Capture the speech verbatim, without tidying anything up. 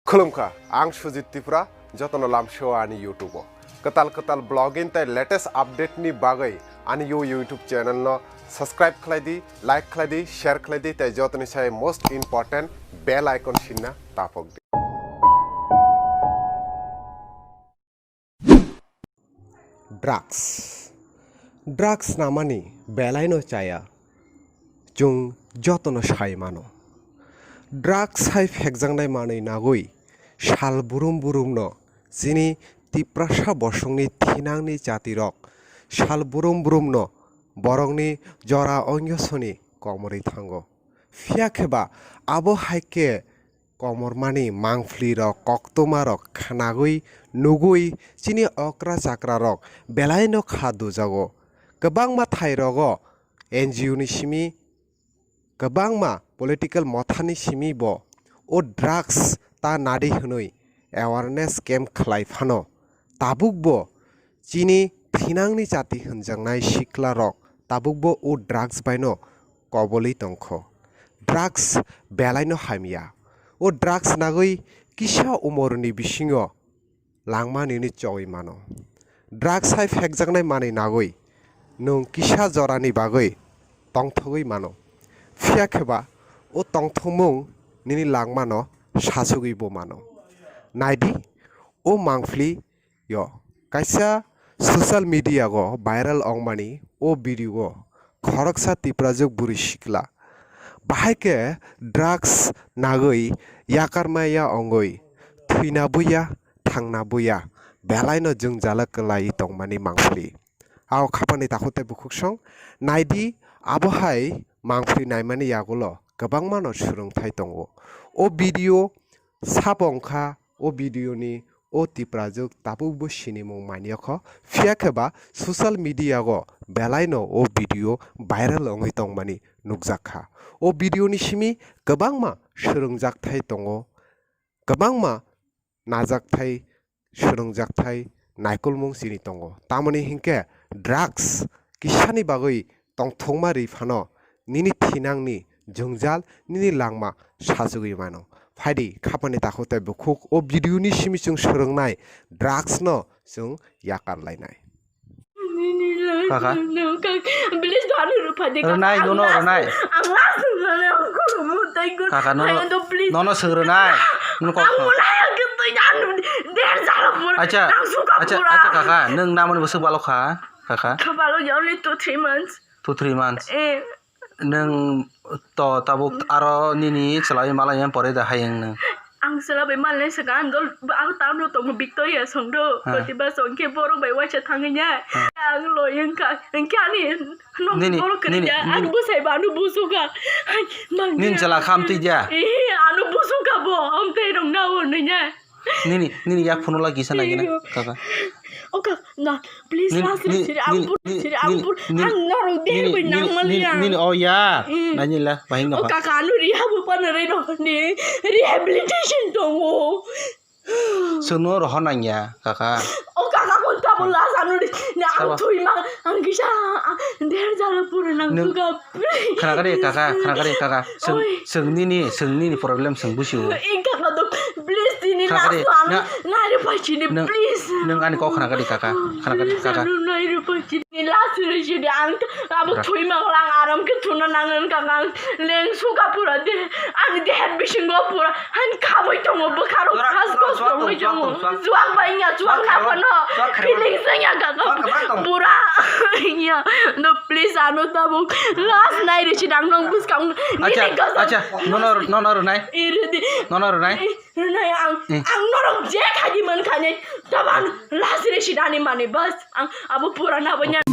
Khulumkha, ang Sujit Tripura, jotono lamsio ani YouTube o. Kwtal kwtal vlogging tei latest update ni bagwi ani yo YouTube channel no subscribe khlai di, like khlai di, share khlai di, tei jotoni sai most important bell icon sinna tapok di. Drugs. Drugs namani belai no chaya. Chwng jotono sai mano. Drugs hai phekjaknai manwi nagwi sal burum burum no chini Tiprasa bosongni thinangni jatirok sal burum burum no borokni jora ongyosoni komorwi thango. Phiya khe ba abo hai khe komormani mangphlirok, koktwmarok khnagwi nugwi chini okra chakrarok belaino kha dujago. Kwbangma thairogo N G O ni simi, kwbangma political mothani simi bo o drugs ta nadi hwnwi awareness camp khlai phano tabukbo chini thinangni jati hwnjaknai siklarok tabukbo o drugs baino kobolwi tongkho. Drugs belaino hamya. O drugs nagwi kisa umorni bisingo langma nini chogwi mano. Drugs hai phekjaknai manwi nagwi nwng kisa jorani bagwi tongthogwi mano. Phiya khe ba o tongthokmung nini langmano sachugwi bo mano. Naidi, o mangphli yo. Kaisa social media o viral ongmani o video o khoroksa Tiprajwk bwrwi sikla bahai khe drugs nagwi yakar maya ongwi thwina buya, thangna buya, belaino jwngjalo kwlai tongmani mangphli. Ao khapani takhuk tei bukhuksong naidi, abo hai mangphli naimani yagulo kwbangmano swrwngthai tongo. O video sabo wngkha o video ni o Tiprajwk tabukbo sinimung manyokho, phiya khe ba social media o belaino o video viral wngwi tongmani nukjakha. O video ni simi kwbangma swrwngjakthai tongo, kwbangma najakthai, swrwngjakthai, naikolmung chini tongo. Tamoni hinkhe drugs kisani bagwi tongthokma ri phano nini thinangni jwngjal nini langma sachugwi mano. Phaidi khapani takhuk tei bukhuk o video ni simi chwng swrwngnai drugs no chwng yakar lainai. Kaka. Please, don't reply. Rwnai, nono rwnai. Kaka, nono, nono swng rwnai. Nono kok. Acha, acha, acha, kaka, nwng namani bwswk balo kha, kaka? Only two, three months. Two, three months. Eh. Nwng to tabuk aro nini chwlai malai pore da hayung nwng. Ang chwla bai malnai swkang, ang dol, ang town o tongo, Victoria song do, ha. Koti ba song khe borok bai waisa thangwi ya. Ha. Ang loi wngkha, wngkhe ani nok nini, borok kwrwi nini, ya, nini, ang bwsai ba ano busuka. Nini chwla kham twi ya. Eh, ano busuka bo, amtwi rong na o nini ya. Nini, nini yak phone la kisa nai gana, kaka. O kaka, na, please, nini, last nini, siri, ang nini, pur, nini, siri, ang nini, pur, nini, ang norok nini, dehai bai nini, nang mali nini, ang. Nini, oh ya, hmm. Nani la, bahing no. O kaka, anu rehab o pano rei no, ni rehabilitation tongo. Sono rohor nang ya, kaka. O kaka, kon tabo last anu ri, na ang thui ma, ang kisa, ah, der jalo pura nang tuka. Khnakari kaka, khnakari kaka. Seng, oi. Seng nini, seng nini problem seng busiu. Ing kaka do, please tini last one. Nari pachini, please. Neng ani kok khnakari kaka, khnakari kaka. Nari pachini last ni sidi ang abo thui manglang aram ke thuna nangan kaka. Leng suka pura de, ani de head bisingo pura, han khaboi tongo bwkharo khas kos tongoi tongo. Juak bai nya, juak na kono. Feelings nya kaka. Pura. Nya, no please ano tabuk. Last night ri sidang nong buskang. Acha, acha, nono, nono rwnai. Iridi. Nono rwnai. Rwnai ang, ang norok je khadi man khani. Taban last ri sidani mani bas. Ang abo purana banya.